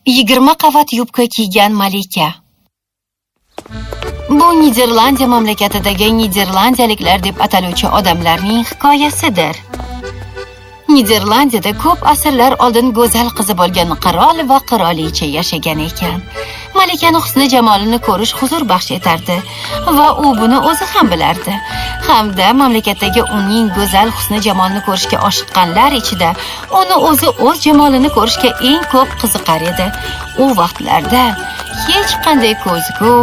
20 qavat yubka kiygan malika. Bu Niderlandiya mamlakatidagi niderlandiyaliklar deb ataluvchi odamlarning hikoyasidir. Niderlandiyada ko'p asrlar oldin go'zal qizi bo'lgan qirol va qirolicha yashagan ekan. Malikani husni jamolini ko'rish huzur baxsh etardi va u buni o'zi ham bilardi. Hamda mamlakatdagi uning go'zal husni jamolini ko'rishga oshiqqanlar ichida uni o'zi o'z jamolini ko'rishga eng ko'p qiziqar edi. U vaqtlarda hech qanday ko'zgu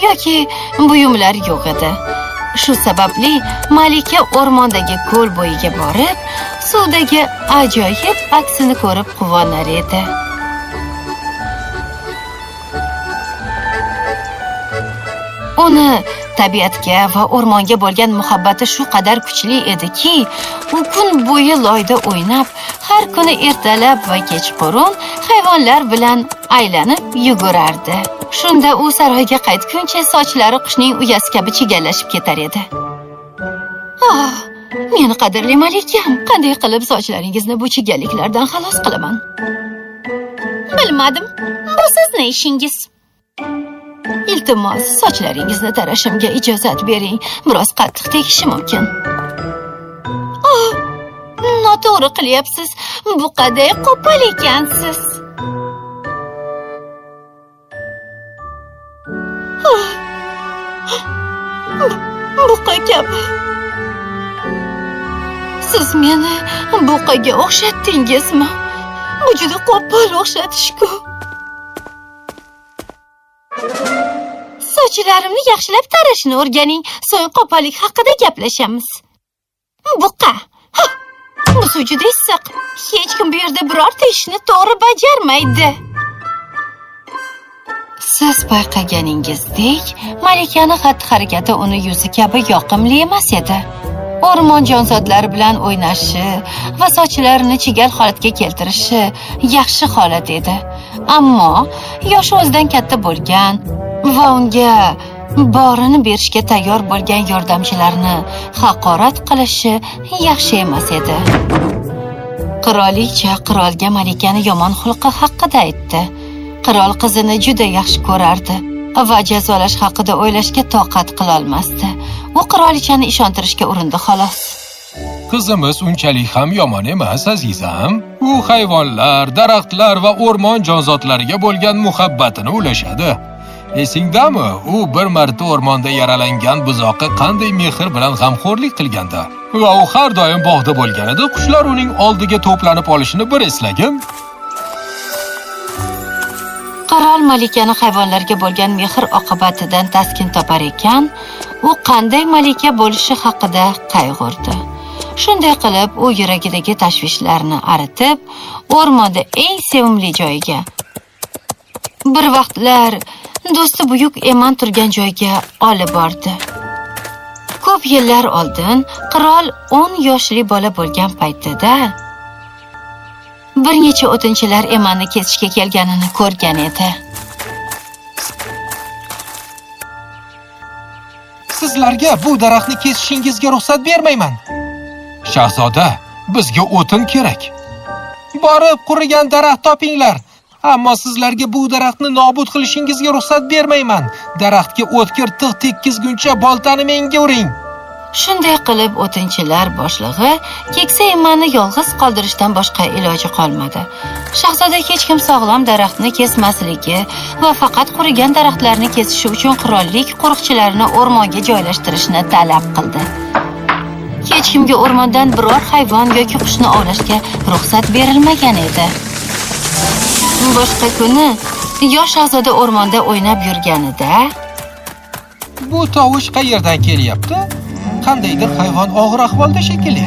yoki buyumlar yo'q edi. Shu sababli malika o'rmondagi ko'l bo'yiga borib, suvdagi ajoyib aksini ko'rib quvonar edi. Uni tabiatga va o'rmonga bo'lgan muhabbati shu qadar kuchli ediki, u kun bo'yi loyda o'ynab, har kuni ertalab va kechqurun hayvonlar bilan aylanib yugurardi. Shunda u saroyga qaytguncha sochlari qushning uyasi kabi chigallashib ketar edi. Ah, meni qadrli malikam, qanday qilib sochlaringizni bu chigalliklardan xalos qilaman? Bilmadim. Bu sizni ishingiz. Iltimos, sochlaringizni tarashimga ijozat bering. Biroz qattiq tegishi mumkin. Oh, noto'g'ri qilyapsiz. Bu qanday qo'pol ekansiz. Buqa kabi. Siz meni buqaga o'xshatdingizmi? Bu juda qo'pol o'xshatish-ku. Sochlarimni yaxshilab tarashni o'rganing, so'ng qo'pollik haqida gaplashamiz. Buqa. Bu suv juda issiq. Hech kim bu yerda birorta ishni to'g'ri bajarmaydi. Siz payqaganingizdek, malikani xatti-harakati uni yuzi kabi yoqimli emas edi. O'rmon jonzotlari bilan o'ynashi va sochlarini chigal holatga keltirishi yaxshi holat edi. Ammo yoshi o'zidan katta bo'lgan va unga borini berishga tayyor bo'lgan yordamchilarni haqorat qilishi yaxshi emas edi. Qirolicha qirolga malikani yomon xulqi haqida aytdi. Qirol qizini juda yaxshi ko'rardi va jazolash haqida o'ylashga toqat qilolmasdi. U qirolichani ishontirishga urindi xolos. Qizimiz unchalik ham yomon emas, azizam. U hayvonlar, daraxtlar va o'rmon jonzotlariga bo'lgan muhabbatini ulashadi. Esingdami, u bir marta o'rmonda yaralangan buzoqqa qanday mehr bilan g'amxo'rlik qilgandi? Va u har doim bog'da bo'lganida qushlar uning oldiga to'planib olishini bir eslagin. Qirol malikani hayvonlarga bo'lgan mehr oqibatidan taskin topar ekan, u qanday malika bo'lishi haqida qayg'urdi. Shunday qilib, u yuragidagi tashvishlarni aritib, o'rmonda eng sevimli joyiga, bir vaqtlar do'sti buyuk eman turgan joyga olib bordi. Ko'p yillar oldin qirol 10 yoshli bola bo'lgan paytida bir necha o'tinchilar emanni kesishga kelganini ko'rgan edi. Sizlarga bu daraxtni kesishingizga ruxsat bermayman. Shahzoda, bizga o'tin kerak. Borib qurigan daraxt topinglar. Ammo sizlarga bu daraxtni nobud qilishingizga ruxsat bermayman. Daraxtga o'tkir tig' tekkizguncha boltani menga uring. Shunday qilib o'tinchilar boshlig'i keksa emanni yolg'iz qoldirishdan boshqa iloji qolmadi. Shahzoda hech kim sog'lom daraxtni kesmasligi va faqat qurigan daraxtlarni kesishi uchun qirollik qo'riqchilarini o'rmonga joylashtirishni talab qildi. Hech kimga o'rmondan biror hayvon yoki qushni ovlashga ruxsat berilmagan edi. Boshqa kuni yosh shahzoda o'rmonda o'ynab yurganida bu tovush qayerdan kelyapti? Qandaydir hayvon og'ir ahvolda shekilli.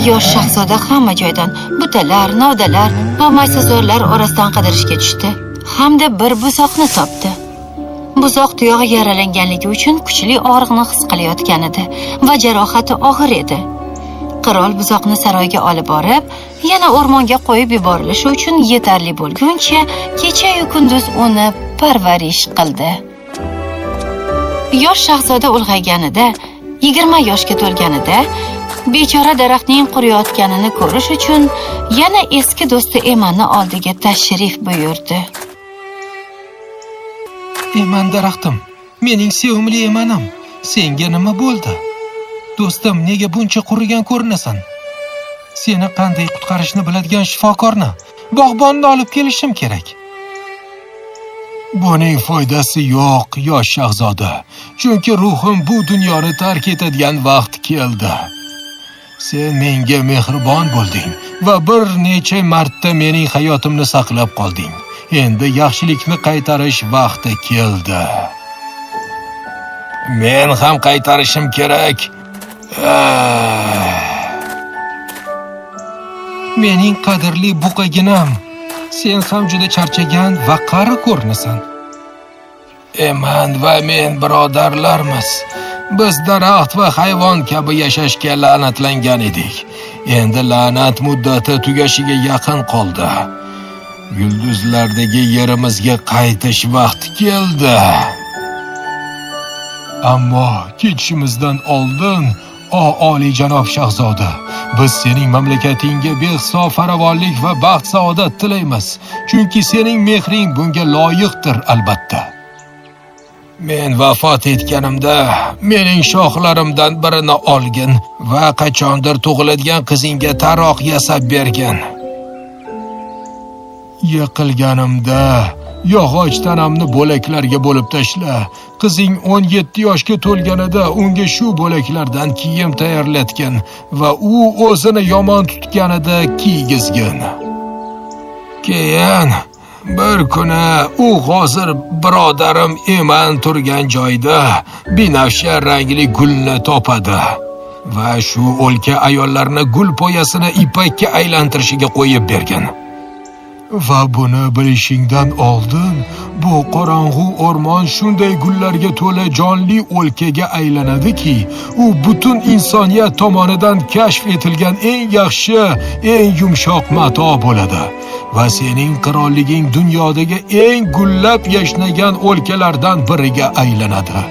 Yosh shahzoda hamma joydan butalar, novdalar va maysazorlar orasidan qidirishga tushdi hamda bir buzoqni topdi. Buzoq tuyog'i yaralanganligi uchun kuchli og'riqni his qilayotgan edi va jarohati og'ir edi. Qirol buzoqni saroyga olib borib, yana o'rmonga qo'yib yuborilishi uchun yetarli bo'lguncha kecha-yu kunduz uni parvarish qildi. Yosh shahzoda ulg'ayganida, 20 yoshga to'lganida bechora daraxtning quriyotganini ko'rish uchun yana eski do'sti Emanni oldiga tashrif buyurdi. Eman daraxtim, mening sevimli emanim, senga nima bo'ldi? Do'stim, nega buncha qurigan ko'rinasan? Seni qanday qutqarishni biladigan shifokorni, bog'bonni olib kelishim kerak. Buning foydasi yo'q, yosh shahzoda. Chunki ruhim bu dunyoni tark etadigan vaqt keldi. Sen menga mehribon bo'lding va bir necha marta mening hayotimni saqlab qolding. Endi yaxshilikni qaytarish vaqti keldi. Men ham qaytarishim kerak. Mening qadrli buqaginam, sen ham juda charchagan va qari ko'rinasan. Eman va men birodarlarmiz. Biz daraxt va hayvon kabi yashashga la'natlangan edik. Endi la'nat muddati tugashiga yaqin qoldi. Yulduzlardagi yerimizga qaytish vaqti keldi. Ammo ketishimizdan oldin, o oliyjanob shahzoda, biz sening mamlakatingga behisob farovonlik va baxt saodat tilaymiz, chunki sening mehring bunga loyiqdir albatta. Men vafot etganimda mening shoxlarimdan birini olgin va qachondir tug'iladigan qizingga taroq yasab bergin. Yiqilganimda yog'och tanamni bo'laklarga bo'lib tashla. Qizing 17 yoshga to'lganida unga shu bo'laklardan kiyim tayyorlatgin va u o'zini yomon tutganida kiygizgin. Keyin bir kuni u hozir birodarim Eman turgan joyda binafsha rangli gulni topadi va shu o'lka ayollarini gul poyasini ipakka aylantirishiga qo'yib bergan. Va buni bilishingdan oldin bu qorong'u o'rmon shunday gullarga to'la jonli o'lkaga aylanadiki, u butun insoniyat tomonidan kashf etilgan eng yaxshi, eng yumshoq mato bo'ladi va sening qirolliging dunyodagi eng gullab yashnagan o'lkalardan biriga aylanadi.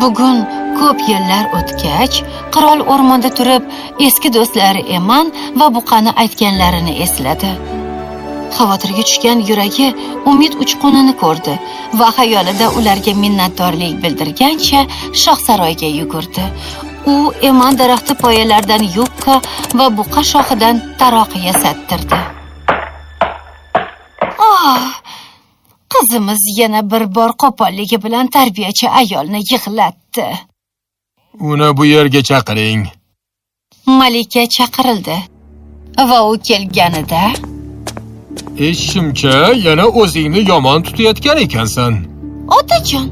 Bugun ko'p yillar o'tgach, qirol o'rmonda turib, eski do'stlari Eman va buqani aytganlarini esladi. Xavotirga tushgan yuragi umid uchqunini ko'rdi va xayolida ularga minnatdorlik bildirgancha shohsaroyga yugurdi. U eman daraxti poyalaridan yubka va buqa shoxidan taroq yasattirdi. Oh, qizimiz yana bir bor qo'polligi bilan tarbiyachi ayolni yig'latdi. Uni bu yerga chaqiring. Malika chaqirildi va u kelganida, Eshitishimcha, yana o'zingni yomon tutayotgan ekansan. Otajon,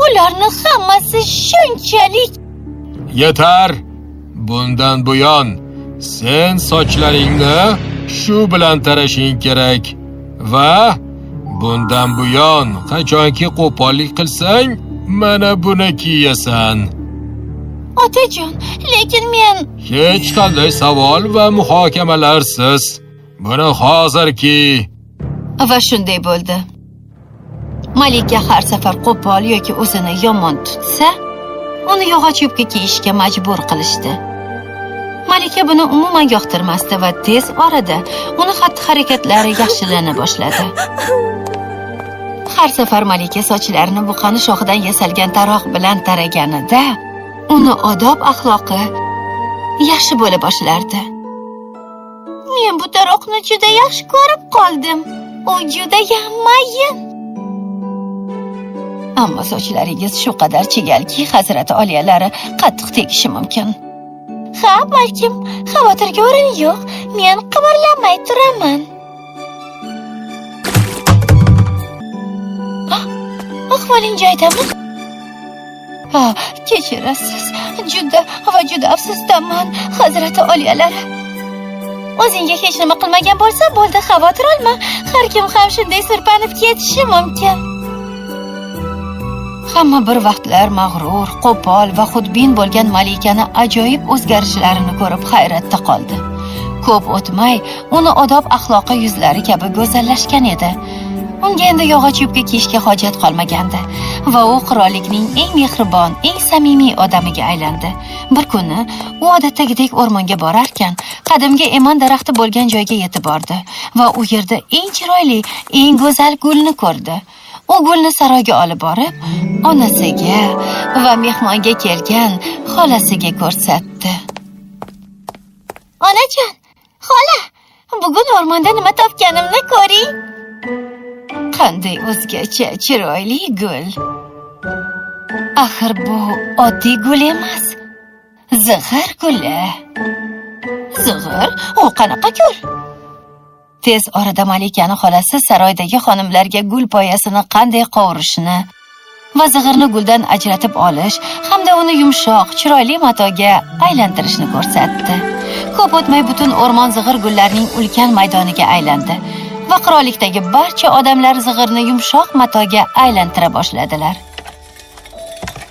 ularni hammasi shunchalik. Yetar. Bundan buyon sen sochlaringni shu bilan tarashing kerak va bundan buyon qachonki qo'pollik qilsang, mana buni kiyasan. Otajon, lekin men hech qanday savol va muhokamalarsiz. Buni hozir kiy. Va shunday bo'ldi. Malika har safar qo'pol yoki o'zini yomon tutsa, uni yog'och yubka kiyishga majbur qilishdi. Malika buni umuman yoqtirmasdi va tez orada uni xatti-harakatlari yaxshilana boshladi. Har safar Malika sochlarini buqani shoxidan yasalgan taroq bilan taraganida, uni odob axloqi yaxshi bo'la boshlardi. Men bu taroqni juda yaxshi ko'rib qoldim. U judayam mayin. Ammo sochlaringiz shu qadar chigalki, hazrati oliyalari qattiq tegishi mumkin. Ha, balkim xavotirga o'rin yo'q. Men qimirlamay turaman. Ahvoling joyidami? Ha, kechirasiz. Juda va juda afsusdaman, hazrati oliyalari. O'zingga hech nima qilmagan bo'lsa, bo'ldi, xavotir olma. Har kim ham shunday sirpanib ketishi mumkin. Hamma bir vaqtlar mag'rur, qo'pol va xudbin bo'lgan Malikani ajoyib o'zgarishlarini ko'rib hayratda qoldi. Ko'p o'tmay, uni odob axloqi yuzlari kabi go'zallashgan edi. Unga endi yog'och yubka kiyishga hojat qolmagandi Va u qirollikning eng mehribon, eng samimiy odamiga aylandi. Bir kuni u odatdagidek o'rmonga borarkan, qadimgi eman daraxti bo'lgan joyga yetib bordi va u yerda eng chiroyli, eng go'zal gulni ko'rdi. U gulni saroyga olib borib, onasiga va mehmonga kelgan xolasiga ko'rsatdi. Onajon, xola, bugun o'rmonda nima topganimni ko'ring. Qanday o'zgacha chiroyli gul. Axir bu oddiy gul emas. Zig'ir guli. Zig'ir? U qanaqa gul? Tez orada malikani xolasi saroydagi xonimlarga gul poyasini qanday qovurishni va zig'irni guldan ajratib olish hamda uni yumshoq, chiroyli matoga aylantirishni ko'rsatdi. Ko'p o'tmay butun o'rmon zig'ir gullarining ulkan maydoniga aylandi va qirollikdagi barcha odamlar zig'irni yumshoq matoga aylantira boshladilar.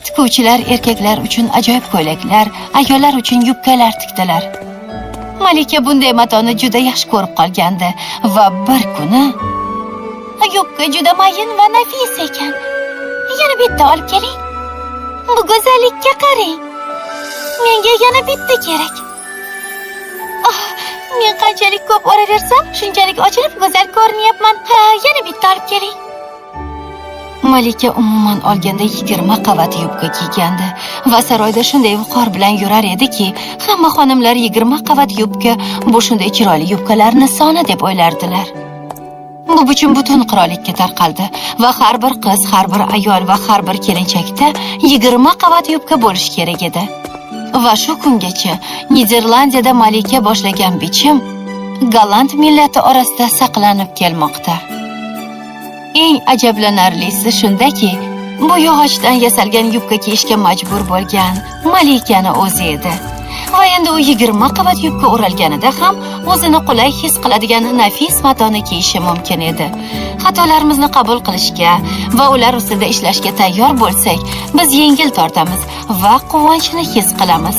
Tikuvchilar erkaklar uchun ajoyib ko'ylaklar, ayollar uchun yubkalar tikdilar. Malika bunday matoni juda yaxshi ko'rib qolgandi va bir kuni yubka juda mayin va nafis ekan. Yana bitta olib keling. Bu go'zallikka qarang. Menga yana bitta kerak. Oh, men qanchalik ko'p o'raversam, shunchalik ochilib go'zal ko'rinyapman. Ha, yana bitta olib keling. Malika umuman olganda 20 qavat yubka kiygandi va saroyda shunday viqor bilan yurar ediki, hamma xonimlar 20 qavat yubka bu shunday chiroyli yubkalarni soni deb o'ylardilar. Bu bichim butun qirollikka tarqaldi va har bir qiz, har bir ayol va har bir kelinchakda 20 qavat yubka bo'lishi kerak edi. Va shu kungacha Niderlandiyada malika boshlagan bichim golland millati orasida saqlanib kelmoqda. Eng ajablanarlisi shundaki, bu yog'ochdan yasalgan yubka kiyishga majbur bo'lgan malikani o'zi edi. Va endi u 20 qavat yubka o'ralganida ham o'zini qulay his qiladigan nafis matoni kiyishi mumkin edi. Xatolarimizni qabul qilishga va ular ustida ishlashga tayyor bo'lsak, biz yengil tortamiz va quvonchni his qilamiz.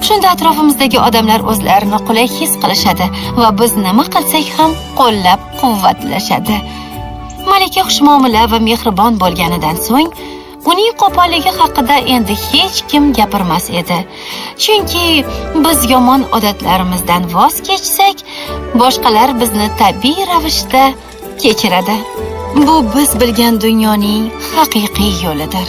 Shunda atrofimizdagi odamlar o'zlarini qulay his qilishadi va biz nima qilsak ham qo'llab-quvvatlashadi. Malika xushmuomala va mehribon bo'lganidan so'ng, uning qo'polligi haqida endi hech kim gapirmas edi. Chunki biz yomon odatlarimizdan voz kechsak, boshqalar bizni tabiiy ravishda kechiradi. Bu biz bilgan dunyoning haqiqiy yo'lidir.